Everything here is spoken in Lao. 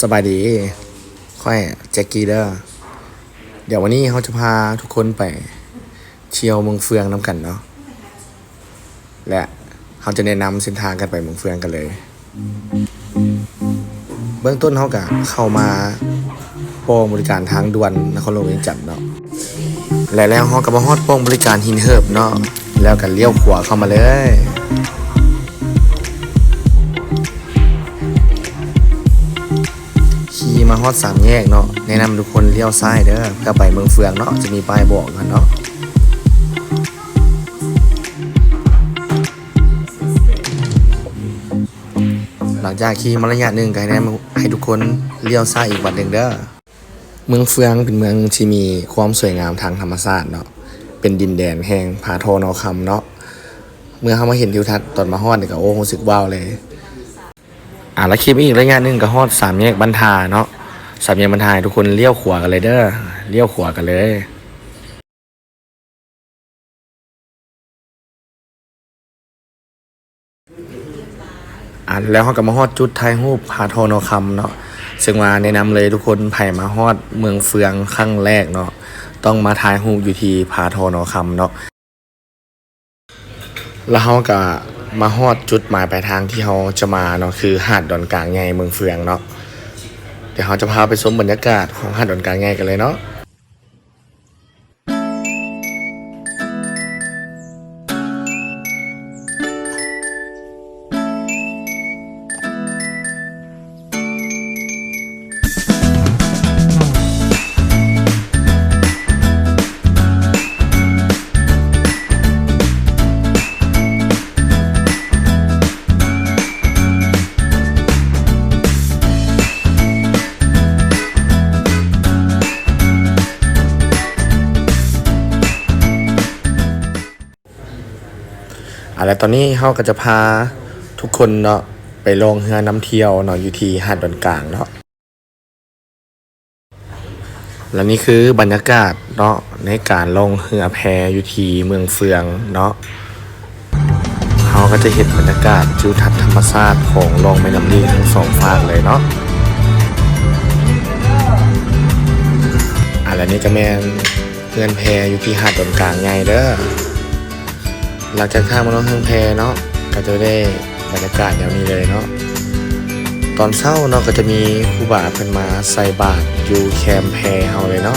ສະບາຍດີ ຂ້ອຍແຈັກກີ້ເດີ. ດຽວວັນນີ້ເຮົາຈະພາທຸກຄົນໄປທ່ຽວເມືອງເຟືອງນຳກັນເນາະ ແລະ ເຮົາຈະແນະນຳເສັ້ນທາງການໄປເມືອງເຟືອງກັນເລີຍ. ເບື້ອງຕົ້ນເຮົາກະເຂົ້າມາ ກອງບໍລິການທາງດ່ວນນະຄອນຫຼວງວຽງຈັນເນາະ ແລະ ແລ້ວເຮົາກະມາຮອດກອງບໍລິການຫີນເຫີບເນາະ ແລ້ວກະລ້ຽວຂວາເຂົ້າມາເລີຍ. ຂີ່ມາຮອດສາມແຍກເນາະ ແນະນຳທຸກຄົນລ້ຽວຊ້າຍເດີ ເພື່ອໄປເມືອງເຟືອງເນາະ ຈະມີປ້າຍບອກຢູ່ຫັ້ນເນາະ. ຫຼັງຈາກຂີ່ມາໄລຍະໜຶ່ງ ກະແນະນຳໃຫ້ທຸກຄົນລ້ຽວຊ້າຍອີກບາດໜຶ່ງເດີ. ເມືອງເຟືອງເປັນເມືອງທີ່ມີຄວາມສວຍງາມທາງທຳມະຊາດເນາະ ເປັນດິນແດນແຫ່ງຜາທໍ່ນໍຄຳເນາະ. ເມື່ອເຮົາມາເຫັນທິວທັດຕອນມາຮອດນີ້ກະ ໂອ້ ຮູ້ສຶກວ້າວເລີຍ. ອາ ລະຂີ່ມາອີກໄລຍະໜຶ່ງກະຮອດສາມແຍກບັນທາເນາະ ສາມແຍກບັນທາ ໃຫ້ທຸກຄົນລ້ຽວຂວາກັນເລີຍເດີ ລ້ຽວຂວາກັນເລີຍ. ອາ ແລ້ວເຮົາກະມາຮອດຈຸດຖ່າຍຮູບຜາທໍ່ນໍຄຳເນາະ ເຊິ່ງວ່າແນະນຳເລີຍທຸກຄົນ ໃຜມາຮອດເມືອງເຟືອງຄັ້ງແລກເນາະ ຕ້ອງມາຖ່າຍຮູບຢູ່ທີ່ຜາທໍ່ນໍຄຳເນາະ. ແລ້ວເຮົາກະມາຮອດຈຸດໝາຍປາຍທາງທີ່ເຮົາຈະມາເນາະ ຄືຫາດດອນກາງໃຫຍ່ເມືອງເຟືອງເນາະ. ດຽວເຮົາຈະພາໄປຊົມບັນຍາກາດຂອງຫາດດອນກາງໃຫຍ່ກັນເລີຍເນາະ. ອາ ແລະ ຕອນນີ້ເຮົາກະຈະພາທຸກຄົນເນາະ ໄປລ່ອງເຮືອນຳທ່ຽວເນາະ ຢູ່ທີ່ຫາດດອນກາງເນາະ. ແລະ ນີ້ຄືບັນຍາກາດເນາະ ໃນການລ່ອງເຮືອແພຢູ່ທີ່ເມືອງເຟືອງເນາະ. ເຮົາກະຈະເຫັນບັນຍາກາດທິວທັດທຳມະຊາດຂອງລ່ອງແມ່ນ້ຳລີທັງສອງຟາກເລີຍເນາະ. ອາ ແລະ ນີ້ກະແມ່ນເຮືອນແພຢູ່ທີ່ຫາດດອນກາງໃຫຍ່ເດີ. ຫຼັງຈາກຖ້າມານອນເຮືອນແພເນາະ ກະຈະໄດ້ບັນຍາກາດແນວນີ້ເລີຍເນາະ. ຕອນເຊົ້າເນາະ ກະຈະມີຄູບາເພິ່ນມາໃສ່ບາດຢູ່ແຄມແພເຮົາເລີຍເນາະ.